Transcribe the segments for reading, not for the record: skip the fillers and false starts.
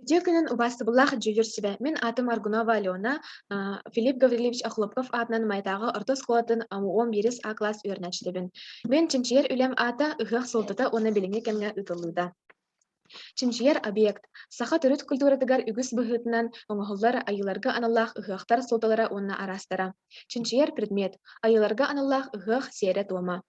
Үтүө күнүн убаастабыллаах дьүүллүүр сүбэ. Мин аатым Аргунова Алена, Филипп Гаврильевич Охлопков аатынан Майатааҕы орто оскуолатын 11 А класс үөрэнээччитэбин. Мин чинчийэр үлэм аата Ыһыах суолтата уонна билиҥҥи кэмҥэ ыытыллыыта. Чинчийэр объект саха төрүт культуратыгар үгүс быһыытынан оҥоһуллар айыыларга аналлаах ыһыахтар суолталара уонна араастара. Чинчийэр предмет айыыларга аналлаах ыһыах сиэрэ-туома.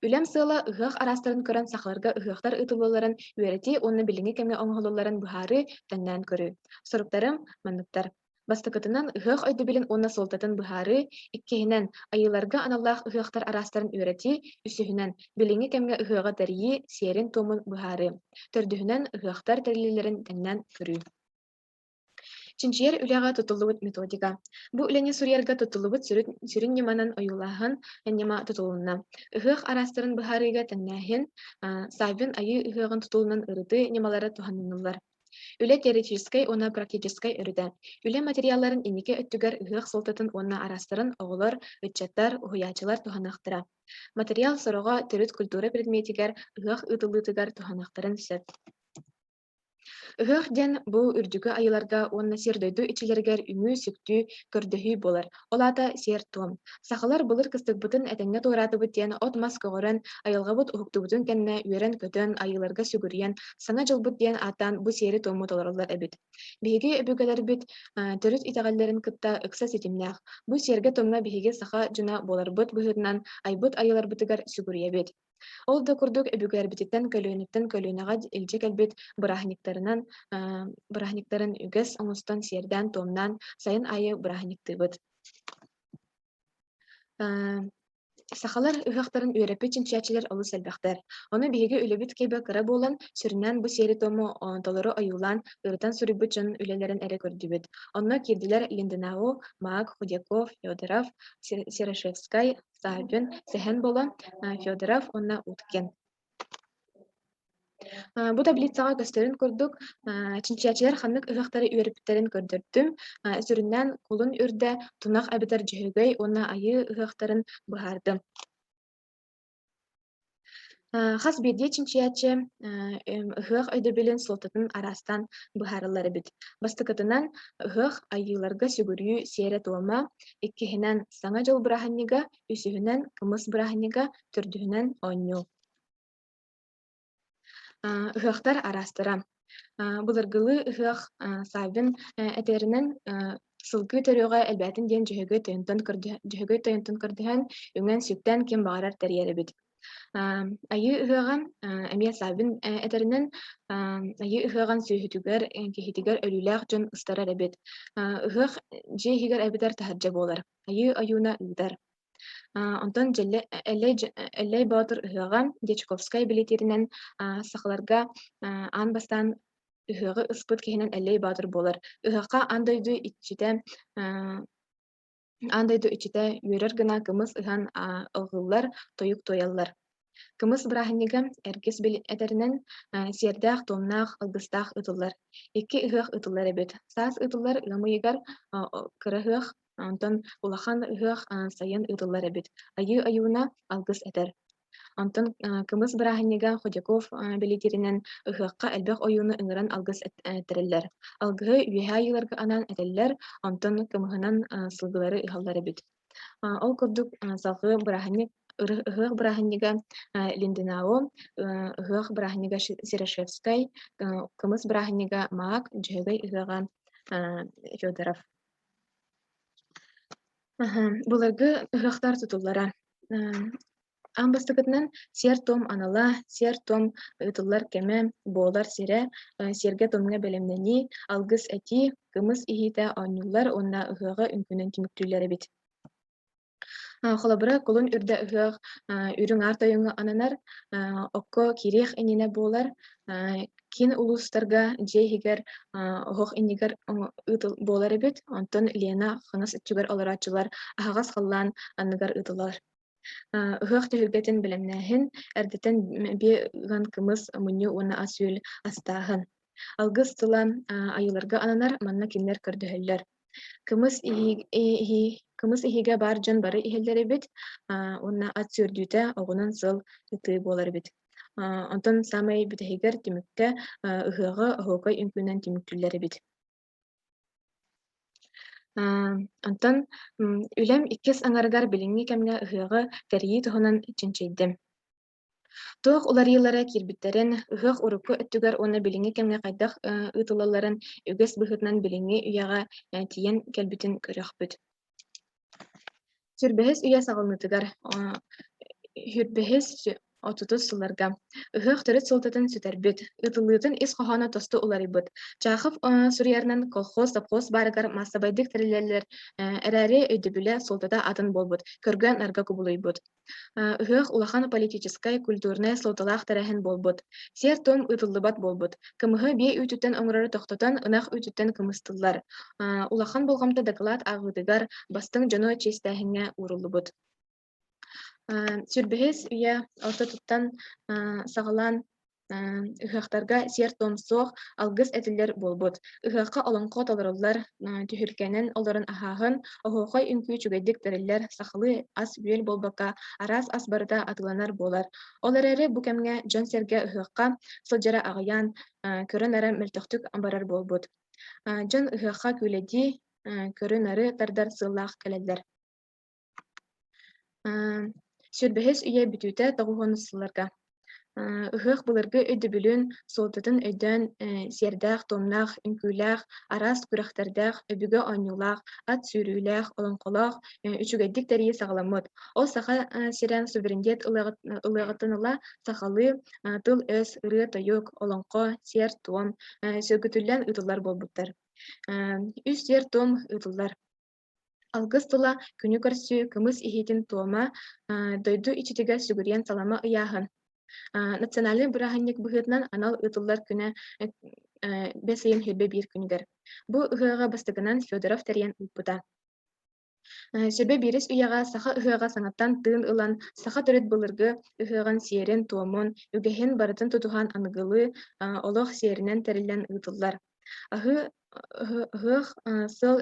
Үлэм сыала ыһыах араастарын көрөн сахаларга ыһыахтар ыытыллалларын үөрэтии уонна билиҥҥи кэмҥэ оҥоһуллалларын быһаарыы, тэҥнээн көрүү. Соруктарым манныктар. Бастакытынан, ыһыах өйдөбүлүн уонна суолтатын быһаарыы, иккиһинэн, айыыларга аналлаах ыһыахтар араастарын үөрэтии, үсүһүнэн, билиҥҥи кэмҥэ ыһыаҕы тэрийии сиэрин-туомун быһаарыы, төрдүһүнэн, ыһыахтар тэриллиилэрин тэҥнээн көрүү. Чинчийэр үлэҕэ тутуллубут методика. Бу үлэни суруйарга туттуллубут сүрүн, сүрүн ньыманан ойуулааһын ньыма тутулунна. Ыһыах араастарын быһаарыыга тэҥнээһин, Саввин Айыы ыһыаҕын тутулунан ырытыы ньымалара туһаныллар. Үлэ теоретическай уонна практическай өрүтэ. Үлэ материалларын инники өттүгэр ыһыах суолтатын уонна араастарын оҕолор, ыччаттар, уһуйааччылар туһаныахтара. Материал сороҕо төрүт культура предметигэр ыһыах ыытыллыытыгар туһаныахтарын сөп. Ыһыах диэн бу үрдүкү айыыларга уонна сир-дойду иччилэригэр үҥүү-сүктүү, көрдөһүү буолар, ол аата сиэр-туом. Сахалар былыр кыстыкпытын этэҥҥэ туораатыбыт диэн от-мас көҕөрөн, айылҕабыт уһуктубутун кэннэ үөрэн-көтөн, айыыларга сүгүрүйэн, Саҥа дьылбыт диэн ааттаан бу сиэри-туому толороллор эбит. Биһиги өбүгэлэрбит төрүт итэҕэллэрин кытта ыкса ситимнээх. Бу сиэргэ-туомҥа биһиги саха дьоно буоларбыт быһыытынан айбыт айыыларбытыгар сүгүрүйэбит. Ол да курдук өбүгэлэрбититтэн көлүөнэттэн көлүөнэҕэ илдьэ кэлбит бырааһынньыктарынан бырааһынньыктарын үгэс оҥостон сиэрдээн-туомнаан сайын аайы бырааһынньыктыыбыт. Сахалар ыһыахтарын үөрэппит чинчийээччилэр олус элбэхтэр. Ону биһиги үлэбит кэбэ кыра буолан, сүрүннээн бу сиэри-туому толору ойуулаан, ырытан суруйбут дьон үлэлэрин эрэ көрдүбүт. Онно киирдилэр Линденау, Маак, Худяков, Федоров, Серошевскай, Саввин, Сэһэн Боло, Федоров уонна Уткин. Бу таблицаҕа көстөрүн курдук, чинчийээччилэр ханнык ыһыахтары үөрэппиттэрин көрдөрдүм. Сүрүннээн кулун үрдэ, тунах эбэтэр дьөһөгөй уонна айыы ыһыахтарын быһаардым. Хас биирдии чинчийээччи ыһыах өйдөбүлүн суолтатын араастаан быһаараллар эбит. Бастакытынан, ыһыах айыыларга сүгүрүйүү сиэрэ-туома, иккиһинэн, Саҥа дьыл бырааһынньыга, үсүһүнэн, кымыс бырааһынньыга, төрдүһүнэн, оонньуу. Ыһыахтар араастара. Былыргылыы ыһыах Саввин этэринэн сылгы төрүөҕэ элбээтин диэн Дьөһөгөй тойонтон Дьөһөгөй тойонтон көрдөһөн, үҥэн-сүктэн ким баҕарар тэрийэр эбит. Айыы ыһыаҕа эмиэ Саввин этэринэн Айыы ыһыаҕын сүөһүтүгэр, киһитигэр өлүүлээх дьон ыстарар эбит. Ыһыах дьиэ иһигэр эбэтэр таһырдьа буолар. Айыы ойууна ыытар. Онтон Эллэй Эллэй Боотур ыһыаҕа Дьячковскай бэлиэтииринэн сахаларга аан бастаан ыһыаҕы ыспыт киһинэн Эллэй Боотур буолар. Ыһыахха аан дойду иччитэ аан дойду иччитэ үөрэр гына кымыс ыһан ылгыыллар, тойук туойаллар. Кымыс бырааһынньыга Эргис этэринэн сиэрдээх-туомнаах, алгыстаах ыытыллар. Икки ыһыах ыытыллар эбит. Саас ыытыллар ыам ыйыгар кыра ыһыах, онтон улахан ыһыах сайын ыытыллар эбит. Айыы ойууна алгыс этэр. Онтон кымыс бырааһынньыга Ходяков бэлиэтииринэн ыһыахха элбэх ойууну ыҥыран алгыс эттэрэллэр. Алгыһы үөһээ айыыларга анаан этэллэр, онтон кымыһынан сылгылары ыһаллар эбит. Ол курдук салгыы бырааһынньык ыһыах бырааһынньыга Линденау, ыһыах бырааһынньыга Серошевскай, кымыс бырааһынньыга Маак, Дьөһөгөй ыһыаҕа Федоров. Былыргы ыһыахтар тутуллара. Аан бастакытынан сиэр-туом анала, сиэр-туом ыытыллар кэмэ, буолар сирэ, сиэргэ-туомҥа бэлэмнэнии, алгыс этии, кымыс иһиитэ оонньууллар уонна ыһыаҕы үҥкүүнэн түмүктүүллэр эбит. Холобура, кулун үрдэ ыһыах үрүҥ аар тойоҥҥо ананар, окко киириэх иннинэ буолар, киин улуустарга дьиэ иһигэр оһох иннигэр ыытыл буолар эбит, онтон Лена хаҥас өттүгэр олорооччулар аһаҕас халлаан анныгар ыытыллар. Ыһыах түһүлгэтин бэлэмнээһин, эрдэттэн биэ ыган кымыс, мунньуу уонна ас-үөл астааһын. Алгыс тыла айыыларга ананар, манна кинилэр көрдөһөллөр. Кымыс иһии, кымыс иһиигэ баар дьон бары иһэллэр эбит уонна ат сүөрдүүтэ оҕунан сыл ытыы буолар эбит. Онтон саамай бүтэһигэр түмүккэ ыһыаҕы оһуокай үҥкүүнэн түмүктүүллэр эбит. Онтон үлэм иккис аҥарыгар билиҥҥи кэмҥэ ыһыаҕы тэрийии туһунан чинчийдим. Туох уларыйыылара киирбиттэрин, ыһыах урукку өттүгэр уонна билиҥҥи кэмҥэ хайдах ыытыллалларын үгэс быһыытынан билиҥҥи үйэҕэ тиийэн кэлбитин көрүөхпүт. Сүрбэһис үйэ саҕаланыытыгар Хүрбэһис отутус сылларга ыһыах төрүт суолтатын сүтэрбит, ыытыллыытын ис хоһооно тосту уларыйбыт. Чахов суруйарынан колхоз, совхоз баарыгар маассабайдык тэриллэллэр эрээри өйдөбүлэ, суолтата атын буолбут, көргө-нарга кубулуйбут. Ыһыах улахан политическай, культурнай суолталаах тэрээһин буолбут. Сиэр-туом ыытыллыбат буолбут. Кымыһы биэ үүтүттэн оҥорору тохтотон, ынах үүтүттэн кымыстыллар. Улахан болҕомто дакылаат ааҕыытыгар, бастыҥ дьону чиэстээһиҥҥэ ууруллубут. Сүрбэһис үйэ ортотуттан саҕалаан ыһыахтарга сиэр-туом суох, алгыс этиллэр буолбут. Ыһыахха олоҥхо толоруллар, түһүлгэнэн олорон аһааһын, оһуохай үҥкүү үчүгэйдик тэриллэр, сахалыы ас-үөл буолбакка, араас ас барыта атыыланар буолар. Ол эрээри бу кэмҥэ дьон-сэргэ ыһыахха сылдьара аҕыйаан, көрө-нара мөлтөхтүк барар буолбут. Дьон ыһыахха күүлэйдии, көрү-нары тардар сыаллаах кэлэллэр. Сүрбэһис үйэ бүтүүтэ тоҕуһуонус сылларга ыһыах былыргы өйдөбүлүн, суолтатын өйдөөн сиэрдээх-туомнаах, үҥкүүлээх, араас күрэхтэрдээх, өбүгэ оонньуулаах, ат сүүрүүлээх, олоҥхолоох үчүгэйдик тэрийии саҕаламмыт. Ол Саха сирэ суверенитет ылыаҕыттан ыла сахалыы тыл-өс, ырыа-тойук, олоҥхо, сиэр-туом сөргүтүллэн ыытыллар буолбуттар. Үс сиэр-туом ыытыллар. Алгыс тыла күнү көрсүү, кымыс иһиитин туома, дойду иччитигэр сүгүрүйэн салама ыйааһын. Национальнай бырааһынньык быһыытынан анал ыытыллар күнэ бэс ыйын 21 күнүгэр. Бу ыһыаҕы бастакынан Федоров тэрийэн ыыппыта. Сүбэ биирис үйэҕэ саха ыһыаҕа саҥаттан тыын ылан, саха төрүт былыргы ыһыаҕын сиэрин-туомун, үгэһин барытын тутуһан аныгылыы олох сиэринэн тэриллэн ыытыллар. Аһыы Ыһыах сыл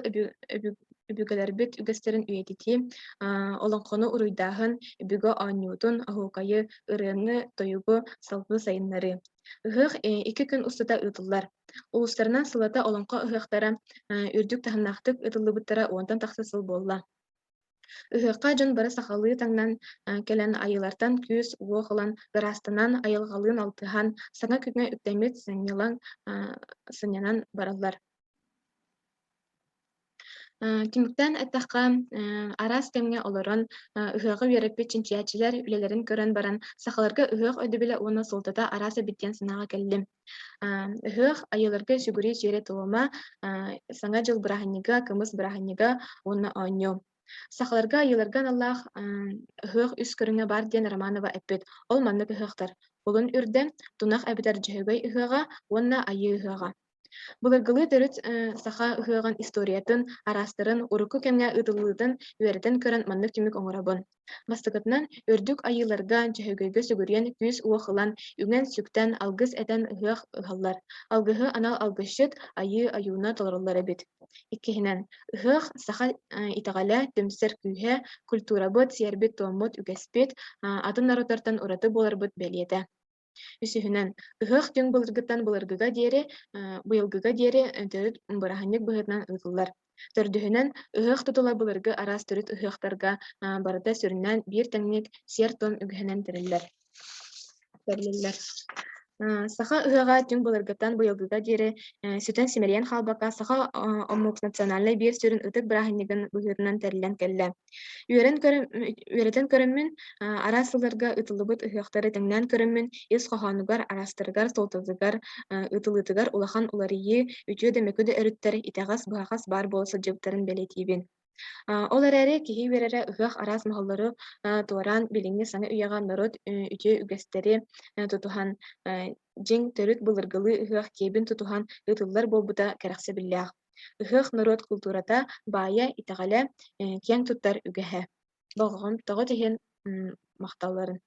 өбүгэлэрбит үгэстэрин үйэтитии, олоҥхону уруйдааһын, өбүгэ оонньуутун, оһуокайы, ырыаны, тойугу салгыы сайыннарыы. Ыһыах икки күн устата ыытыллар. Улуустарынан сыллата олоҥхо ыһыахтара үрдүк таһымнаахтык ыытыллыбыттара уонтан тахса сыл буолла. Ыһыахха дьон бары сахалыы таҥнан кэлэн айыылартан күүс-уох ылан, ыраастанан, айылҕалыын алтыһан, саҥа күҥҥэ үктэммит сынньалаҥ сынньанан бараллар. Түмүктээн эттэххэ, араас кэмҥэ олорон, ыһыаҕы үөрэппит чинчийээччилэр үлэлэрин көрөн баран, сахаларга ыһыах өйдөбүлэ уонна суолтата араас эбит диэн санааҕа кэллим. Ыһыах айыыларга сүгүрүйүү сиэрэ-туома, Саҥа дьыл бырааһынньыга, кымыс бырааһынньыга уонна оонньуу. Сахаларга айыыларга аналлаах ыһыах үс көрүҥэ баар диэн Романова эппит. Ол маннык ыһыахтар: Кулун үрдэ, Тунах эбэтэр Дьөһөгөй ыһыаҕа уонна Айыы ыһыаҕа. Былыргылыы төрүт саха ыһыаҕын историятын, араастарын, урукку кэмҥэ ыытыллыытын үөрэтэн көрөн маннык түмүк оҥоробун. Бастакытынан, үрдүк айыыларга, Дьөһөгөйгө сүгүрүйэн күүс-уох ылан, үҥэн-сүктэн, алгыс этэн ыһыах ыһаллар. Алгыһы анал алгысчыт, айыы ойууна толороллор эбит. Иккиһинэн, ыһыах саха итэҕэлэ, түмсэр күүһэ, культурабыт, сиэрбит-туоммут, үгэспит, атын норуоттартан ураты буоларбыт бэлиэтэ. Үсүһүнэн, ыһыах түҥ былыргыттан былыргыга диэри, быйылгыга диэри төрүт бырааһынньык быһыытынан ыытыллар. Төрдүһүнэн, ыһыах тутула былыргы араас төрүт ыһыахтарга барыта сүрүннээн биир тэҥник сиэр-туом үгэһинэн тэриллэр. Тэриллэр. Саха ыһыаҕа түҥ былыргыттан быйылгыга диэри сүтэн-симэлийэн хаалбакка, саха омук национальнай биир сүрүн ытык бырааһынньыгын быһыытынан тэриллэн кэллэ. Үөрэн көрөн үөрэтэн көрөммүн, араас сылларга ыытыллыбыт ыһыахтары тэҥнээн көрөммүн, ис хоһоонугар, араастарыгар, суолтатыгар, ыытыллыытыгар улахан уларыйыы, үтүө да мөкү да өрүттэр итэҕэс-быһаҕас баар буола сылдьыбыттарын бэлиэтиибин. Ол эрээри киһи үөрэрэ ыһыах араас моһоллору туораан, билиҥҥи саҥа үйэҕэ норуот үтүө үгэстэри тутуһан, дьиҥ төрүт былыргылыы ыһыах киэбин тутуһан ыытыллар буолбута кэрэхсэбиллээх. Ыһыах норуот култуурата, баайа, итэҕэлэ, киэҥ туттар үгэһэ. Болҕомтоҕут иһин махталларын.